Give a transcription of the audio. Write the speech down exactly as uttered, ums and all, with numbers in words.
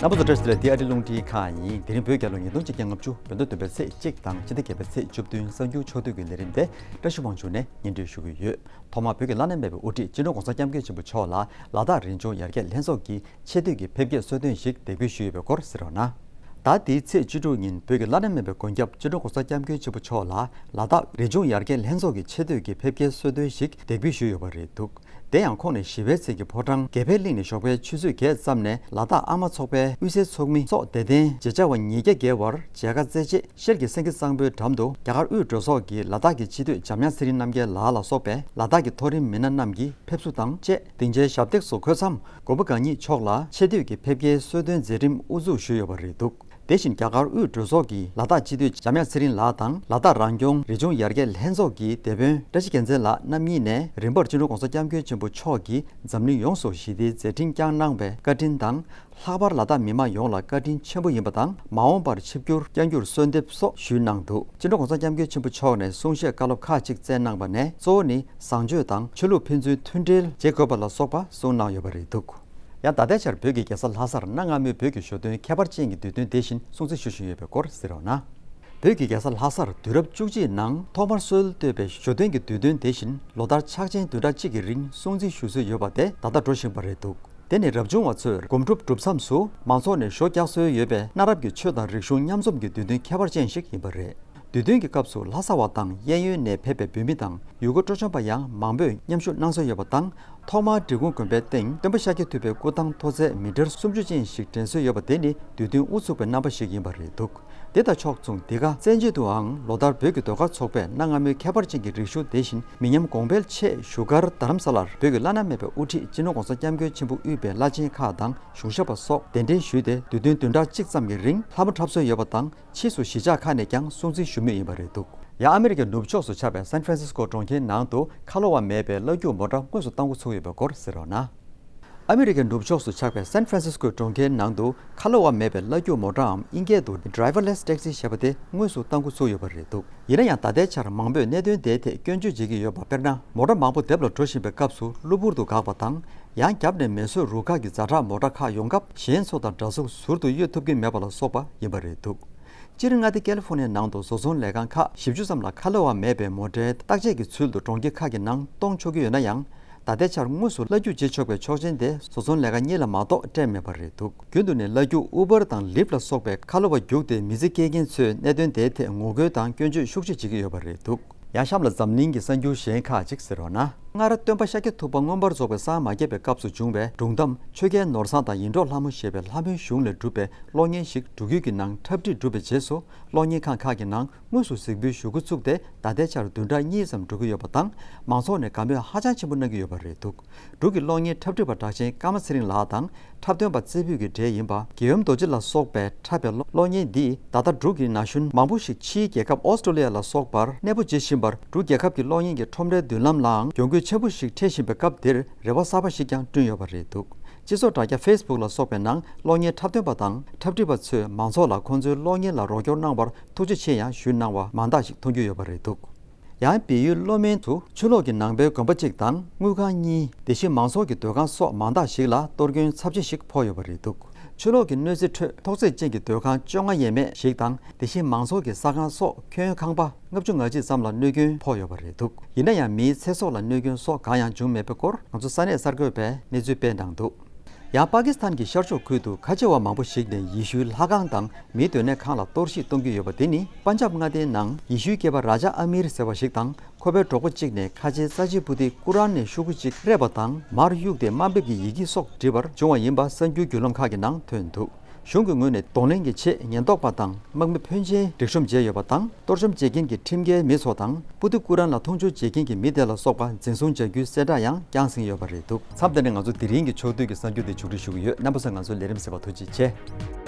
རྣམ་པ་ཚོ་བཀྲ་ཤིས་བདེ་ལེགས། འདི་ཨ་རི་རླུང་འཕྲིན་ཁང་ཡིན། དེ་རིང་བོད་རྒྱལ་ལོ་ཉིས་སྟོང་ཆིག་བརྒྱ་ལྔ་བཅུ་བོད་ཟླ་བདུན་པའི་ཚེས་གཅིག་དང་ཕྱི་ཟླ་བརྒྱད་པའི་ཚེས་བཅུ་བདུན་གསར་འགྱུར་ཕྱོགས་བསྡུས་ཀྱི་ལས་རིམ་དེ་བཀྲ་ཤིས་དབང་ཕྱུག་ནས་སྙན་སྒྲོན་ཞུ་གི་ཡོད། ཐོག་མར་བོད་ཀྱི་བླ་ན་མེད་པའི་དབུ་ཁྲིད་སྤྱི་ནོར་༸གོང་ས་༸སྐྱབས་མགོན་ཆེན་པོ་མཆོག་ལ་ལ་དྭགས་རི་ལྗོངས་ཡར་རྒྱས་ལྷན་ཚོགས་ཀྱིས་ཆེ་བསྟོད་ཀྱི་ཕེབས་སྐྱེལ་གསོལ་སྟོན་ཞིག་འདེགས་འབུལ་ཞུས་ཡོད་པའི་སྐོར་གསན་རོགས་གནང་། ཟླ་འདིའི་ཚེས་བཅུ་དྲུག་ཉིན་བོད་ཀྱི་བླ་ན་མེད་པའི་མགོན་སྐྱབས་སྤྱི་ནོར་༸གོང་ས་༸སྐྱབས་མགོན་ཆེན་པོ་མཆོག་ལ་ལ་དྭགས་རི་ལྗོངས་ཡར་རྒྱས་ལྷན་ཚོགས་ཀྱི་ཆེ་བསྟོད་ཀྱི་ཕེབས་སྐྱེལ་གསོལ་སྟོན་ཞིག་འདེགས་འབུལ་ཞུས་ཡོད་པ་རེད་འདུག་དེ་ཡང་ཁོང་ནས་ཞི་བའི་ཚལ་གྱི་ཕོ་བྲང་དགེ་འཕེལ་གླིང་ནས་ཞོགས་པའི་ཆུ་ཚོད་བརྒྱད་ཙམ་ནས་ལ་དྭགས་ཨ་མ་ཚོགས་པའི་དབུས་སའི་ཚོགས་མི་སོགས་དད་ལྡན་མཇལ་བཅར་བ་ཉིས་བརྒྱ་བརྒལ་བར་མཇལ་ཁ་བསྩལ་རྗེས། ཤེལ་གྱི་སེང་གེ་གཙང་པོའི་འགྲམ་དུ་རྒྱ་གར་དབུས་གྲོས་ཚོགས་ཀྱི་ལ་དྭགས་ཀྱི་སྤྱི་འཐུས་འཇམ་དབྱངས་ཚེ་རིང་རྣམ་རྒྱལ་ལགས་ལ་སོགས་པའི་ལ་དྭགས་ཀྱི་མཐོ་རིམ་མི་སྣ་རྣམས་ཀྱིས་ཕེབས་བསུ་དང་བཅས་སྡིངས་ཆའི་ཞབས་སྟེགས་སུ་འཁོད་མཚམས། མགོན་པོ་གང་ཉིད་མཆོག་ལ་ཆེ་བསྟོད་ཀྱི་ཕེབས་སྐྱེལ་གསོལ་སྟོན་མཛད་རིམ་དབུ་འཛུགས་ཞུས་ཡོད་པ་རེད་འདུག་དེ་བཞིན་རྒྱ་གར་དབུས་གྲོས་ཚོགས་ཀྱི་ལ་དྭགས་སྤྱི་འཐུས་འཇམ་དབྱངས་ཚེ་རིང་ལགས་དང་ལ་དྭགས་རང་སྐྱོང་རི་ལྗོངས་ཡར་རྒྱས་ལྷན་ཚོགས་ཀྱི་སྡེ་དཔོན་བཀྲ་ཤིས་རྒྱལ་མཚན་ལགས་རྣམ་གཉིས་ནས་རིམ་པར་སྤྱི་ནོར་༸གོང་ས་༸སྐྱབས་མགོན་ཆེན་པོ་མཆོག་གིས་འཛམ་གླིང་ཡོངས་སུ་ཞི་བདེའི་མཛད་འཕྲིན་བསྐྱངས་གནང་བའི་བཀའ་དྲིན་དང་། ལྷག་པར་ལ་དྭགས་མི་མང་ཡོངས་ལ་བཀའ་དྲིན་ཆེན་པོ་ཡིན་པ་དང་། མ་འོངས་པར་ཆིབས་བསྒྱུར་བསྐྱང་རྒྱུར་གསོལ་འདེབས་སོགས་ཞུས་གནང་འདུག་སྤྱི་ནོར་༸གོང་ས་༸སྐྱབས་མགོན་ཆེན་པོ་མཆོག་ནས་གསུང་བཤད་བཀའ་སློབ་ཁག་ཅིག་སྩལ་གནང་བ་ནས། གཙོ་བོ་ནི་བཟང་སྤྱོད་དང་ཆོས་ལུགས་ཕན་ཚུན་མཐུན་སྒྲིལ་བྱེད་དགོས་པ་ལ་སོགས་པ་གསུངས་གནང་ཡོད་པ་རེད་འདུག་ཡང་ད་ལྟའི་ཆར་བོད་ཀྱི་རྒྱལ་ས་ལྷ་སར་གནའ་སྔ་མོའི་བོད་ཀྱི་ཞོ་སྟོན་ཁྱད་པར་ཅན་གྱི་དུས་སྟོན་དེ་བཞིན་སྲུང་བརྩི་ཞུ་བཞིན་ཡོད་པའི་སྐོར་གསན་རོགས་གནང་། བོད་ཀྱི་རྒྱལ་ས་ལྷ་སར་དུས་རབས་བཅུ་གཅིག་ནང་ཐོག་མར་སྲོལ་བཏོད་པའི་ཞོ་སྟོན་གྱི་དུས་སྟོན་དེ་བཞིན་ལོ་ལྟར་ཕྱག་ཆེན་བདུན་ཕྲག་གཅིག་གི་རིང་སྲུང་བརྩི་ཞུ་སྲོལ་ཡོད་པ་དེ་ད་ལྟ་འགྲོ་བཞིན་པ་རེད་འདུག་དེ་ནི་རབ་བྱུང་བ་ཚོས་སྒོམ་སྒྲུབ་སྒྲུབ་མཚམས་སུ་མང་ཚོགས་ནས་ཞོ་བཀྱག་སྲོལ་ཡོད་པས། གནའ་རབས་ཀྱི་ཆོས་དང་རིག་གཞུང་མཉམ་འཛོམས་ཀྱི་དུས་སྟོན་ཁྱད་པར་ཅན་ཞིག་ཡིན་པ་རེད། དུས་སྟོན་གྱི་སྐབས་སུ་ལྷ་ས་བ་དང་གཡས་གཡོན་ནས་ཕེབས་པའི་བོད་མི་དང་ཡུལ་སྐོར་སྤྲོ་འཆམ་པ་ཡང་མང་པོས་མཉམ་ཞུགས་གནང་སྲོལ་ཡོད་པ་དང་། ཐོག་མར་འབྲི་གུང་དགོན་པའི་སྟེང་སྟོན་པ་ཤཱཀྱ་ཐུབ་པའི་སྐུ་ཐང་མཐོ་ཚད་མི་ཊར་སུམ་ཅུ་ཅན་ཞིག་འདྲེན་སྲོལ་ཡོད་པ་དེ་ནི་དུས་སྟོན་དབུ་ཚུགས་པའི་རྣམ་པ་ཞིག་ཡིན་པ་རེད་འདུག་དེ་དང་ཕྱོགས་མཚུངས་འདི་ག་བཙན་བྱོལ་དུའང་ལོ་ལྟར་བོད་ཀྱི་ཟློས་གར་ཚོགས་པས་གནའ་སྔ་མོའི་ཁྱད་པར་ཅན་གྱི་རིག་གཞུང་དེ་བཞིན་མི་ཉམས་གོང་འཕེལ་ཆེད་བཞུགས་སྒར་རྡ་རམ་ས་ལར་བོད་ཀྱི་བླ་ན་མེད་པའི་དབུ་ཁྲིད་སྤྱི་ནོར་༸གོང་ས་༸སྐྱབས་མགོན་ཆེན་པོ་དབུས་པའི་བླ་ཆེན་ཁག་དང་གཞུང་ཞབས་པ་སོགས་གདན་འདྲེན་ཞུས་ཏེ། དུས་སྟོན་བདུན་ཕྲག་གཅིག་ཙམ་གྱི་རིང་ལྷ་མོ་འཁྲབ་སྲོལ་ཡོད་པ་དང་། ཕྱིས་སུ་གཞིས་ཆགས་ཁག་ནས་ཀྱང་སྲུང་བརྩི་ཞུ་མུས་ཡིན་པ་རེད་འདུག་ཡང་ཨ་མི་རི་ཀའི་ནུབ་ཕྱོགས་སུ་ཆགས་པའི་སན་ཧྥ་རན་སིས་ཀོ་གྲོང་ཁྱེར་ནང་དུ་ཁ་ལོ་བ་མེད་པའི་གླ་རྒྱུག་མོ་ཊ་དངོས་སུ་གཏང་འགོ་ཚུགས་ཡོད་པའི་སྐོར་གསན་རོགས་གནང་། ཨ་མི་རི་ཀའི་ནུབ་ཕྱོགས་སུ་ཆགས་པའི་སན་ཧྥ་རན་སིས་ཀོ་གྲོང་ཁྱེར་ནང་དུ་ཁ་ལོ་བ་མེད་པའི་གླ་རྒྱུག་མོ་ཊའམ་དབྱིན་སྐད་དུ་Driverless Taxi ཞེས་པ་དེ་དངོས་སུ་གཏང་འགོ་ཚུགས་ཡོད་པ་རེད་འདུག་ཡིན་ན་ཡང་ད་ལྟའི་ཆར་མང་པོས་གནད་དོན་དེའི་ཐད་སྐྱོན་བརྗོད་བྱེད་ཀྱི་ཡོད་པ། དཔེར་ན། མོ་ཊ་མང་པོ་སྡེབ་ལ་འགྲོ་བཞིན་པའི་སྐབས་སུ་གློ་བུར་དུ་འགག་པ་དང་། ཡང་རྒྱབ་ནས་མེ་གསོད་རུ་ཁག་གི་ཛ་དྲག་མོ་ཊ་ཁག་ཡོང་སྐབས་གཞན་ཚོ་དང་འདྲ་གཟུགས་ཟུར་དུ་གཡོལ་ཐུབ་ཀྱི་མེད་པ་ལ་སོགས་པ་ཡིན་པ་རེད་འདུག་སྤྱིར་མངའ་སྡེ་ཀལ་ལི་ཧྥོ་ནི་ཡའི་ནང་དུ་བཟོ་ཚོང་ལས་ཁང་ཁག་བཞི་བཅུ་ཙམ་ལ་ཁ་ལོ་བ་མེད་པའི་མོ་ཊའི་བརྟག་དཔྱད་ཀྱི་ཚུལ་དུ་གྲོང་ཁྱེར་ཁག་གི་ནང་གཏོང་ཆོག་གི་ཡོད་ན་ཡང་། ད་ལྟའི་ཆར་དངོས་སུ་གླ་རྒྱུག་བྱེད་ཆོག་པའི་ཆོག་མཆན་དེ་བཟོ་ཚོང་ལས་ཁང་གཉིས་ལ་མ་གཏོགས་སྤྲད་མེད་པ་རེད་འདུག་རྒྱུན་དུ་ནས་གླ་རྒྱུག་ཨུ་བར་དང་ལིབ་ལ་སོགས་པའི་ཁ་ལོ་བ་རྒྱུགས་ཏེ་མི་ཚེ་སྐྱེལ་མཁན་ཚོས་གནད་དོན་དེའི་ཐད་ངོ་རྒོལ་དང་སྐྱོན་བརྗོད་ཤུགས་ཆེ་བྱེད་ཀྱི་ཡོད་པ་རེད་འདུག་ཡང་གཤམ་ལ་འཛམ་གླིང་གི་གསར་འགྱུར་གཞན་ཁག་ཅིག་གསན་རོགས་གནང་། སྔར་སྟོན་པ་ཤཱཀྱ་ཐུབ་པ་མངོན་པར་རྫོགས་པའི་སངས་མ་རྒྱས་པའི་སྐབས་སུ་བྱུང་བའི་སྒྲུང་གཏམ་ཆོས་རྒྱལ་ནོར་བཟང་དང་ཡིད་འཕྲོག་ལྷ་མོ་ཞེས་པའི་ལྷ་མོའི་གཞུང་ལས་གྲུབ་པའི་གློག་བརྙན་ཞིག་འབྲུག་ཡུལ་གྱི་ནང་འཁྲབ་ཁྲིད་གྲུབ་པའི་རྗེས་སུ། གློག་བརྙན་ཁང་ཁག་གི་ནང་དངོས་སུ་གཟིགས་འབུལ་ཞུ་འགོ་བཙུགས་ཏེ། ད་ལྟའི་ཆར་བདུན་ཕྲག་གཉིས་ཙམ་འགྲོ་གི་ཡོད་པ་དང་། མང་ཚོགས་ནས་དགའ་མོས་ཧ་ཅང་ཆེན་པོ་གནང་གི་ཡོད་པ་རེད་འདུག་འབྲུག་གི་གློག་བརྙན་འཁྲབ་ཁྲིད་པ་གྲགས་ཅན་ཀརྨ་ཚེ་རིང་ལགས་དང་། འཁྲབ་སྟོན་པ་རྩེ་ཕུད་ཀྱི་གྲས་ཡིན་པ་དགེ་འོས་རྡོ་རྗེ་ལ་སོགས་པས་འཁྲབ་པའི་གློག་བརྙན་འདིས། ད་ལྟ་འབྲུག་གི་ན་གཞོན་མང་པོ་ཞིག་ཕྱིའི་རྒྱལ་ཁབ་ཨོ་སི་ཀྲོ་ལི་ཡ་ལ་སོགས་པར་གནས་སྤོ་བྱེད་བཞིན་པར། འབྲུག་རྒྱལ་ཁབ་ཀྱི་གློག་བརྙན་གྱི་ཁྲོམ་རའི་མདུན་ལམ་ལའང་གྱོང་གུད་ཆེན་པོ་ཞིག་འཕྲད་བཞིན་པའི་སྐབས་འདིར། རེ་བ་གསར་པ་ཞིག་ཀྱང་བསྐྲུན་ཡོད་པ་རེད་འདུག་སྤྱི་ཚོགས་དྲ་རྒྱ་ཧྥེ་སི་བུག་ལ་སོགས་པའི་ནང་གློག་བརྙན་འཁྲབ་སྟོན་པ་དང་འཁྲབ་ཁྲིད་པ་ཚོས་མང་ཚོགས་ལ་ཁོང་ཚོའི་གློག་བརྙན་ལ་རོགས་སྐྱོར་གནང་བར་ཐུགས་རྗེ་ཆེ་ཡང་ཞུས་གནང་བ་མང་དག་ཞིག་མཐོང་རྒྱུ་ཡོད་པ་རེད་འདུག་ཡང་བལ་ཡུལ་ལོ་མན་དུ་ཆུ་ལོག་གི་ནང་པའི་དགོན་པ་གཅིག་དང་དངུལ་ཁང་གཉིས། དེ་བཞིན་མང་ཚོགས་ཀྱི་སྡོད་ཁང་སོགས་མང་དག་ཞིག་ལ་གཏོར་སྐྱོན་ཚབས་ཆེ་ཞིག་ཕོག་ཡོད་པ་རེད་འདུག་ཆུ་ལོག་གི་གནོད་འཚེ་ཁྲོད་ཐོག་བརྩེགས་ཅན་གྱི་སྡོད་ཁང་བཅོ་ལྔ་ཡས་མས་ཤིག་དང་། དེ་བཞིན་མང་ཚོགས་ཀྱི་ས་ཁང་སོགས་ཁྱོན་ཁང་པ་ལྔ་བཅུ་ང་གཅིག་ཙམ་ལ་གནོད་སྐྱོན་ཕོག་ཡོད་པ་རེད་འདུག་ཡིན་ན་ཡང་མིའི་ཚེ་སྲོག་ལ་གནོད་སྐྱོན་སོགས་གང་ཡང་བྱུང་མེད་པའི་སྐོར་ང་ཚོ་ས་གནས་གསར་འགོད་པས་གནས་ཚུལ་སྤེལ་གནང་འདུག་ཡང་པ་ཀི་སི་ཐན་གྱི་ཤར་ཕྱོགས་ཁུལ་དུ་ཁ་ཆེ་བ་མང་པོ་ཞིག་ནས་ཡེ་ཤུའི་ལྷ་ཁང་དང་མིའི་སྡོད་གནས་ཁང་ལ་གཏོར་བཤིག་གཏོང་གི་ཡོད་པ་དེ་ནི་པན་ཇབ་མངའ་སྡེའི་ནང་ཡེ་ཤུའི་སྐྱེས་པ་ར་ཇ་ཨ་མིར་ཟེར་བ་ཞིག་དང་། ཁོ་པའི་གྲོགས་པོ་གཅིག་ནས་ཁ་ཆེའི་ས་བྱི་པོ་ཏི་ཀུ་རཱན་ནས་ཤོག་གུ་གཅིག་སྤྲད་པ་དང་མར་གཡུགས་ཏེ་དམའ་འབེབས་ཀྱི་ཡི་གེ་སོགས་བྲིས་པར་བྱུང་བ་ཡིན་པ་གསར་འགྱུར་བརྒྱུད་ལམ་ཁག་གི་ནང་ཐོན་འདུག་གཞུང་གི་ངོས་ནས་གདོང་ལེན་གྱི་ཆེད་ཉེན་རྟོག་པ་དང་དམག་མི་ཕོན་ཆེན་སྒྲིག་གཤོམ་བྱས་ཡོད་པ་དང་། གཏོར་བཅོམ་བྱེད་མཁན་གྱི་ཁྲིམས་འགལ་མི་ཚོ་དང་པོ་ཏི་ཀུ་རཱན་ལ་མཐོང་ཆུང་བྱེད་མཁན་གྱི་མི་དེ་ལ་སོགས་པ་འཛིན་བཟུང་བྱ་རྒྱུའི་གསལ་བསྒྲགས་ཡང་བསྐྱངས་ཟིན་ཡོད་པ་རེད་འདུག་མཚམས་འདི་ནས་ང་ཚོ་དེ་རིང་གི་ཕྱོགས་བསྡུས་ཀྱི་གསར་འགྱུར་དེ་མཇུག་སྒྲིལ་ཞུ་གི་ཡོད། རྣམ་པ་ཚོས་ང་ཚོའི་ལས་རིམ་གསན་པར་ཐུགས་རྗེ་ཆེ།